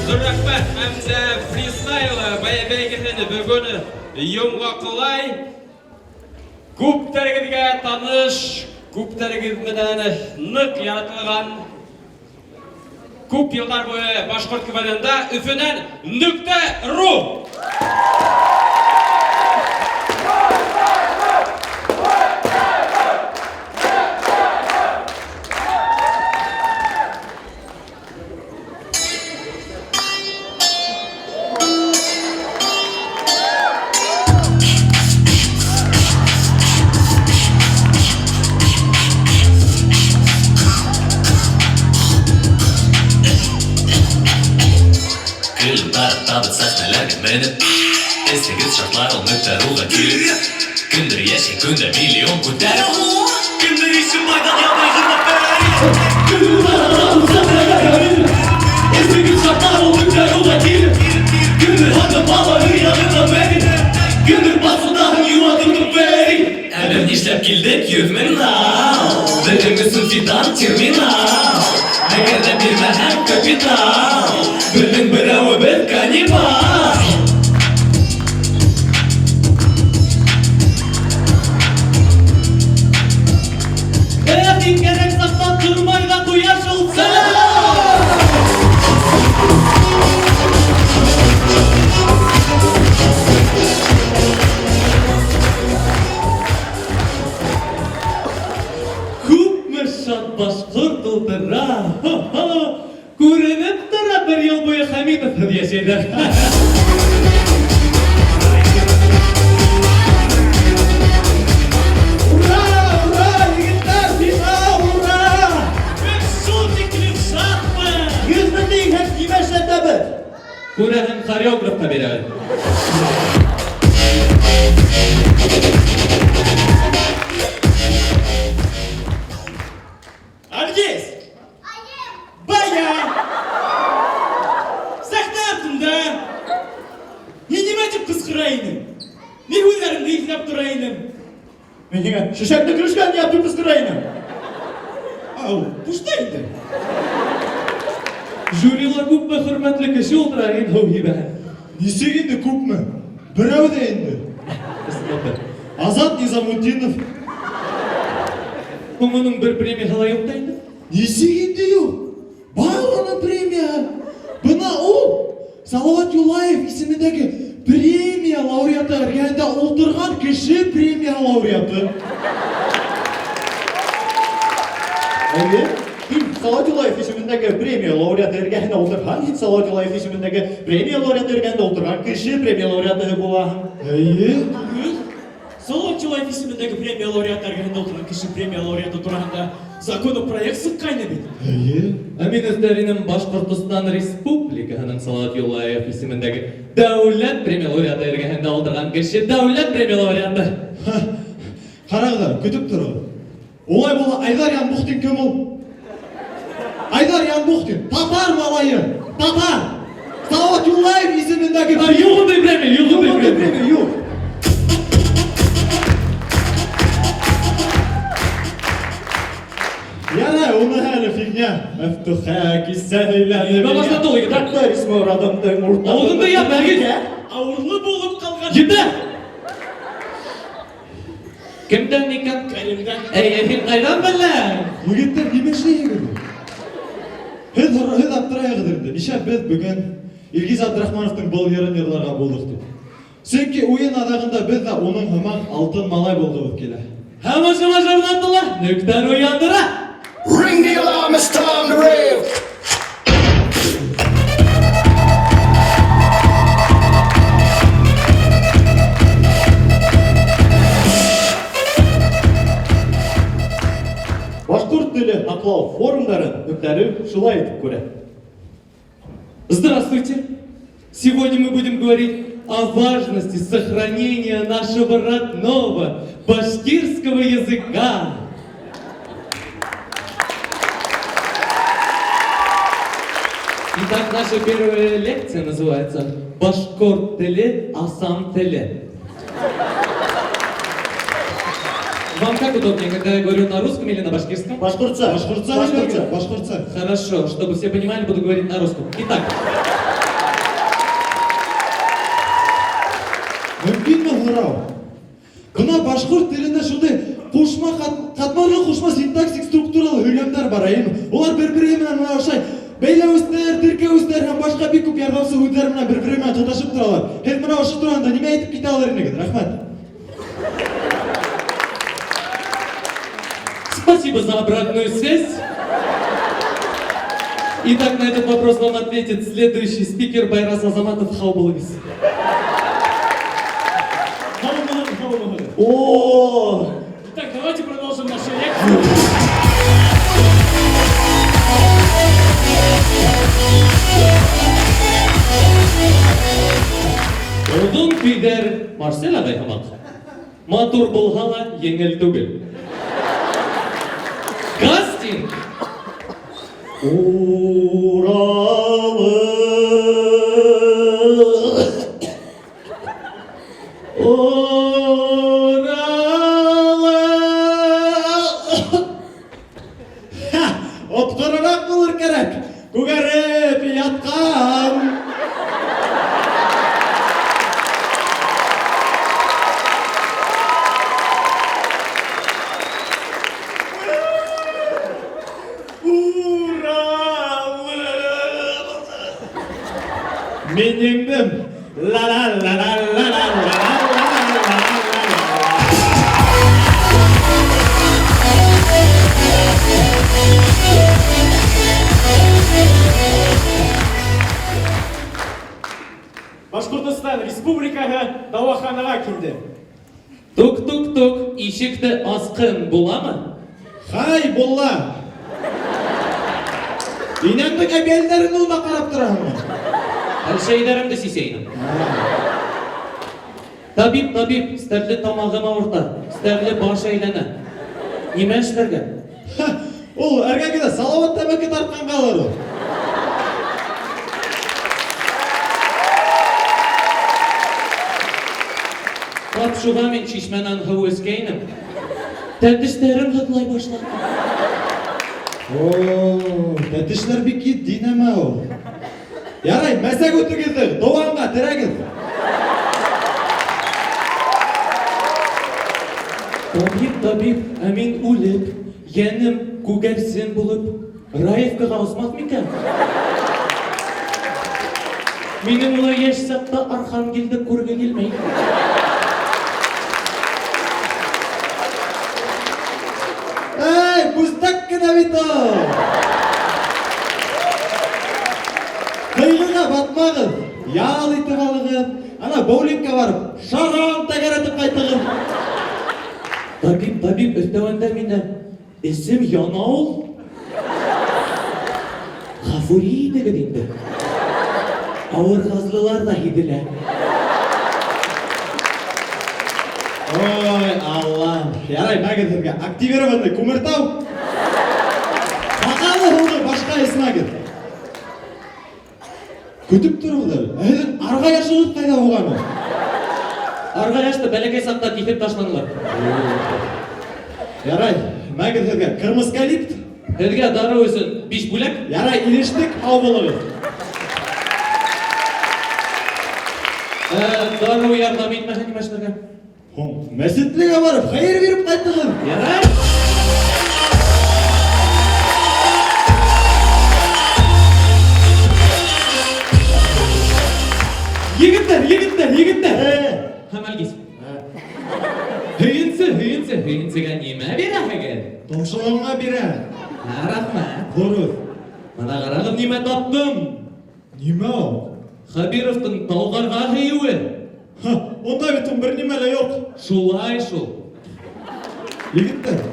Зур рәхмәт һәм дә фристайл бәйгеһен бөгөн йомгаклай. Күптәрегеҙгә таныш, күптәрегеҙ менән ныҡ яратылған күп йылдар буйы башҡорт КВНда Өфөнән Нөктә ру. Көл таратабыҙ сәхнәләргә менеп, Эсегеҙ шартлар ул нөктә руға килеп. Кемдер йәшәй көндә миллион күтәреп, Кемдер ишен байҙан ябай ғына Көл таратабыҙ сәхнәләргә менеп, Эсегеҙ шартлар ул нөктә руға килеп. Кемдер һатып ала өр-яңы менеп, Кемдер баҫыуҙаһын юа тотоп бәрей. Ә беҙ нишләп килдек 100 мең нал? Беҙҙең өсөн Фидан терминал. Әгәр ҙә бирмәһәң капитал, беҙҙең берәүебеҙ каннибал. Эх, иң кәрәк саҡта тормай ҙа ҡуя шул. Сәләм! Күпме шат башҡорт ултыра. Ха-ха. Күренеп тора, бер йыл буйы Хәмитовһыҙ йәшәйҙәр. Ура, ура, егеттәр, финал, ура! Беҙ шул тиклем шатбыҙ. 100 мең тиһәк нимә эшләтәбеҙ? Күрәһең, хореографҡа бирәбеҙ. Альгиз! Бая! Сәхнә артында мин нимә тип ҡысҡыра инем? Мин һүҙҙәремде иҫләп тора инем. Мин һиңә шешәкте көлөшкән тип ҡысҡыра инем. Ау, бушта инде. Жюрила күпме хөрмәтле кеше ултыра, һин һыу һибәһең. Нисек инде күпме? Берәү ҙә инде. Азат Низамутдинов. Һуң уның бер премияһы ла юҡ та инде. Нисек инде юҡ? Бар уның премияһы. Бына ул Салават Юлаев исемендәге премия лауреаты эргәһендә ултырған кеше премия лауреаты. Әйе, һин Салават Юлаев исемендәге премия лауреаты эргәһендә ултырһаң, һин Салават Юлаев исемендәге премия лауреаты эргәһендә ултырған кеше премия лауреаты булаһың. Әйе. Дөрөҫ. Салават Юлаев исемендәге премия лауреаты эргәһендә ултырған кеше премия лауреаты тураһында законопроект сыҡҡайны бит. Әйе. Ә мин өҫтәр инем Башҡортостан Республикаһының Салават Юлаев исемендәге дәүләт премия лауреаты эргәһендә ултырған кеше дәүләт премия лауреаты. Ҡарағыҙ, көтөп тороғоҙ. Улай булһа, Айҙар Янбухтин кем ул? Айҙар Янбухтин, татар малайы, татар. Салават Юлаев исемендәге А, юҡ ундай премия, юҡ ундай Юҡ ундай премия. премия, юҡ. Ярай, уны әле фигня. Мәфтүхә кисә әйләнеп. Мин башланды ул, егеттәр. Татлар исме урадымдың урта. Ауыҙыңды яп, Әлгиз. Ауырлы булып ҡалған. Етә! Кемдән икән? Кәримдән. Әй, һин ҡайҙан беләң? Егеттәр, нимә эшләйһегеҙ? Һеҙ аптырайһығыҙ инде. Нишләп беҙ бөгөн Илгиз Абдрахмановтың был йырын йырларға булдыҡ тип. Сөнки уйын аҙағында беҙ ҙә уның һымаҡ алтын малай булғыбыҙ килә. Һәм ошо жырлатыла, нөктәне яндыра. Ring the alarm, it's time to rave. Башҡорт теле һаҡлау форумдарын нөктәре шулай итеп күрә. Здравствуйте! Сегодня мы будем говорить о важности сохранения нашего родного башкирского языка. Итак, наша первая лекция называется «Башҡорт теле, асан теле». Вам как удобнее, когда я говорю на русском или на башкирском? Башҡортса. Башҡортса, Башҡортса. башҡортса. Хорошо, чтобы все понимали, буду говорить на русском. Итак, Мөмкинме һорау? Бына башҡорт телендә шундай ҡушма ҡатмарлы ҡушма синтаксик структуралы һөйләмдәр бар, әйеме? Улар бер-береһе менән бына ошолай бәйләүестәр, теркәүестәр һәм башҡа бик күп ярҙамсы һүҙҙәр менән бер-береһе менән тоташып торалар. Һеҙ бына ошо тураһында нимә әйтеп китә алыр инегеҙ? Рәхмәт. Спасибо за обратную связь. Итак, на этот вопрос вам ответит следующий спикер Байрас Азаматов. Һау булығыҙ. Һаумыһығыҙ, һаумыһығыҙ. О, Итак, давайте продолжим нашу лекцию. Оҙон көйҙәр Марсель ағай һымаҡ. Матур булһа ла еңел түгел. Кастинг! Уралым. Уралым. Ха, отҡырыраҡ булыр кәрәк. Күгәреп ятҡан. Уралым. Мин еңдем. Ла ла ла ла ла ла ла ла ла ла. Башҡортостан Республикаһы дауаханаға килде. Тук-тук-тук, ишекте асҡын буламы? Хай, булла. Инәңдең әбйәлдәрен улма ҡарап тораһыңмы? Әлшәйҙәремде сисәйнем. Табип, табип, стәрле тамағым ауырта, стәрле баш әйләнә. Нимә эшләргә? Ха, ул эргәгеҙҙә Салауат тәмәке тартҡанғалыр ул. Тап шуға мин шишмәнән һыу эскәйнем. Тәтештәрем һыҙлай башланы. О, тәтешләр бик етди нәмә ул. Ярай, мәсәк үтегеҙ, дыуанға терәгеҙ. Табип, табип, ә мин үлеп, йәнем күгәрсен булып, Раевкаға осмаҫ микән? Минең улай йәш саҡта Архангелде күрге килмәй. Эй, пустәк кенә бит ул. Ҡайғыға батмағыҙ, ял итеп алығыҙ, ана боулингка барып, шаран тәгәрәтеп ҡайтығыҙ. Табип, табип, өҫтәүендә мине эсем яна ул. Ғәфү итегеҙ инде. Ауыр газлылар ҙа һиҙелә. Ой, Аллам. Ярай, мәгеҙ һеҙгә активированный Күмертау. Баҡалы һыуҙы башҡа эсмәгеҙ. Көтөп тороғоҙ әле. Ә һеҙҙең арғаяшығыҙ ҡайҙа булған ул? Арғаяшты бәләкәй саҡта киҫеп ташланылар. Ярай, мәгеҙ һеҙгә кырмыскалипт. Һеҙгә дарыу өсөн биш бүләк. Ярай, илештек, һау булығыҙ. Дарыу ярҙам итмәһә нимә эшләргә? Һуң, мәсетлегә барып, хәйер биреп ҡайтығыҙ. Ярай. Егеттәр, егеттәр, егеттәр. Һәм Әлгиз. Һөйөнсө, һөйөнсө, һөйөнсөгә нимә бирәһегеҙ? Томшоғоңа бирә. Һә, рәхмәт. Ҙур һүҙ. Бына ҡарағыҙ, нимә таптым? Нимә ул? Хәбировтың Талғарға һөйөүе. Ха, унда бит ул бер нимә лә юҡ. Шулай шул. Егеттәр.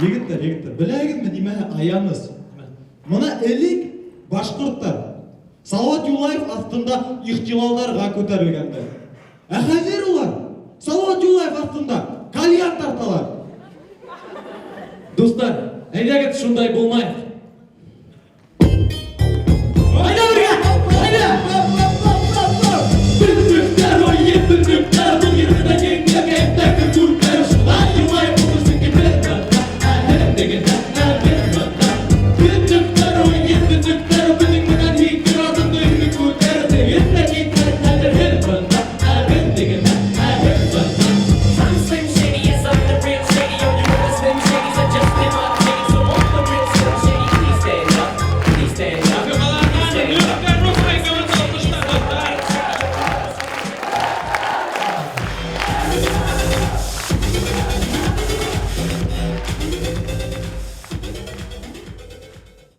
Егеттәр, егеттәр, беләһегеҙме нимә аяныс? Бына элек башҡорттар Салават Юлаев аҫтында ихтилалдарға күтәрелгәндәр. Ә хәҙер улар Салават Юлаев аҫтында кальян тарталар. Дуҫтар, әйҙәгеҙ шундай булмайыҡ.